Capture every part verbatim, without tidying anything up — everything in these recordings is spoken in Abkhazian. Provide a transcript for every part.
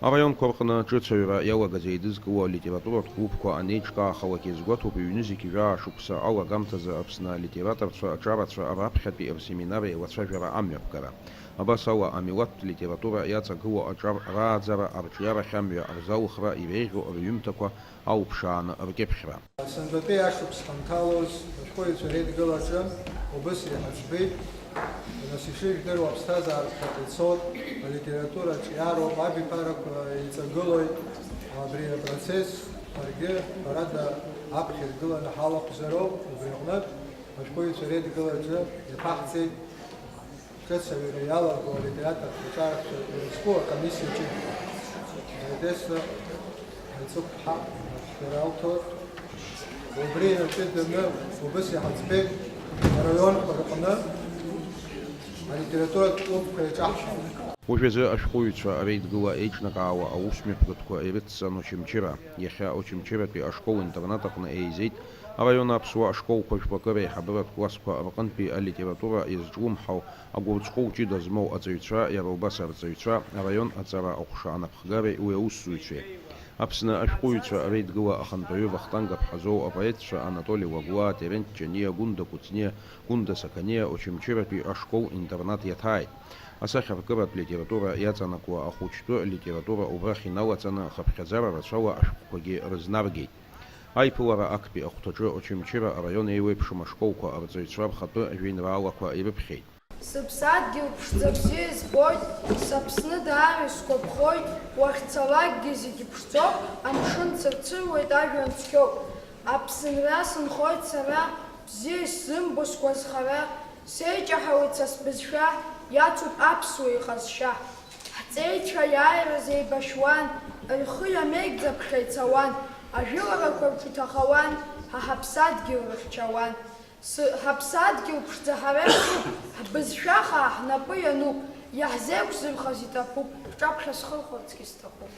Араионқәа рҟны ҿыц аҩра иалагаз еидызкыло алитературатә клубқәа анеиҿкаахалак иазгәаҭоуп, ҩнызқь жәаа шықәса алагамҭазы Аԥсны алитераторцәа аҿарацәа раԥхьатәи рсеминар еилацәажәара амҩаԥгара. Абас ала, амилаҭтә литература иаҵагылоу аҿар рааӡара, арҿиарахь амҩа рзалхра, иреиӷьу рҩымҭақәа алԥшааны ркьыԥхьра. Сынтәатәи ашықәс ҳанҭалоз ашәҟәыҩҩцәа реидгылаҿы убыс иҳаӡбеит, нас ишыжәдыруа аԥсҭазаара ԥхьаҟа ицоит, алитература аҿиароуп, абиԥарақәа еиҵагылоит, абри апроцесс ҳаргьы, ҳәарада, аԥхьа иргыланы ҳалахәзароуп, убри аҟнытә ашәҟәыҩҩцәа реидгылаҿы иаԥаҳҵеит. Ҿыц аҩра иалаго алитераторцәа аҿарацәа ирыцку акомиссиа ҷыдоуп. Поетесса Ҳаиҵыхәҳа ашәҟәы ралҭоит. Убри аҿы даны убыс иҳаӡбеит араионқәа рҟны алитературатә клубқәа еиҿаҳҳәалак. Уажәазы ашәҟәыҩҩцәа реидгыла еиҿнакаауа аусмҩаԥгатәқәа ирыцҵан Очамчыра. Иахьа Очамчыратәи ашкол-интернат аҟны еизеит араион аԥсуа ашколқәа жәпакы реиҳабыратә классқәа рҟынтәи алитература иазҿлымҳау агәырҵҟәыл ҷыда змоу аҵаҩцәа, иара убас арҵаҩцәа, араион аҵара аҟәша анапхгареи уи аусзуҩцәеи. Аԥсны ашәҟәыҩҩцәа реидгыла ахантәаҩы Вахтанг Аԥҳазоу, апоетцәа Анатоли Лагәлаа, Терент Ҷаниа, Гәында Кәыҵниа, Гәында Сақаниа Очамчыратәи ашкол-интернат иаҭааит. Асахьаркыратә литература иаҵанакуа ахәыҷтәы литература убрахь иналаҵаны, хыԥхьаӡара рацәала ашәҟәқәагьы рызнаргеит. Аиԥылара актәи ахәҭаҿы Очамчыра араион еиуеиԥшым ашколқәа арҵаҩцәа рхатәы жәеинраалақәа ирыԥхьеит. Сыԥсадгьыл ԥшӡа бзиа избоит, саԥсны даара исгәаԥхоит, уахьцалакгьы зегьы ԥшӡоуп, амшын цырцыруеит, ажәҩан цқьоуп. Аԥсынра сынхоит сара, бзиа исзымбо сгәазхара, сеиҷаҳауеит са сбызшәа, иацуп аԥсуа иҟазшьа. Ҳҵеицәа иааираз еибашьуан, рхы иамеигӡаԥхьа ицауан, ажәыларақәа рҿы иҭахауан, ҳа ҳаԥсадгьыл рыхьчауан. Сы-, ҳаԥсадгьыл ԥшӡа ҳара иҳтәуп, ҳбызшәа хаа ҳнапы иануп, иаҳзеиқәзырхаз иҭабуп, шәҿаԥхьа схырхәарцгьы сҭахуп.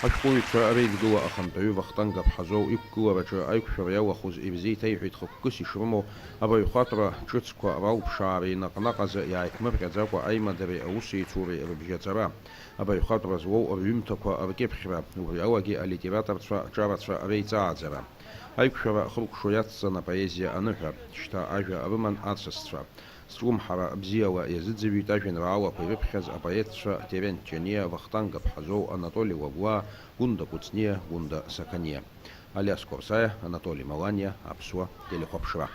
Ашәҟәыҩҩцәа реидгыла ахантәаҩы Вахтанг Аԥҳазоу иқәгылараҿы аиқәшәара иалахәыз ирзеиҭеиҳәеит хықәкыс ишрымоу абаҩхатәра ҿыцқәа ралԥшаара, наҟ-наҟ азы иааиԥмырҟьаӡакәа аимадареи аусеицуреи рыбжьаҵара, абаҩхатәра злоу рҩымҭақәа ркьыԥхьра, убри алагьы алитераторцәа аҿарацәа реиҵааӡара. Аиқәшәара хыркәшо иацҵан апоезиа аныҳәа, шьҭа ажәа рыман асасцәа. Зҿлымҳара бзиала иазыӡырҩит ажәеинраалақәа ирыԥхьаз апоетцәа Терент Ҷаниа, Вахтанг Аԥҳазоу, Анатоли Лагәлаа, Гәында Кәыҵниа, Гәында Сақаниа. Алиас Қәарсаиа, Анатоли Маланиа, Аԥсуа телехәаԥшра.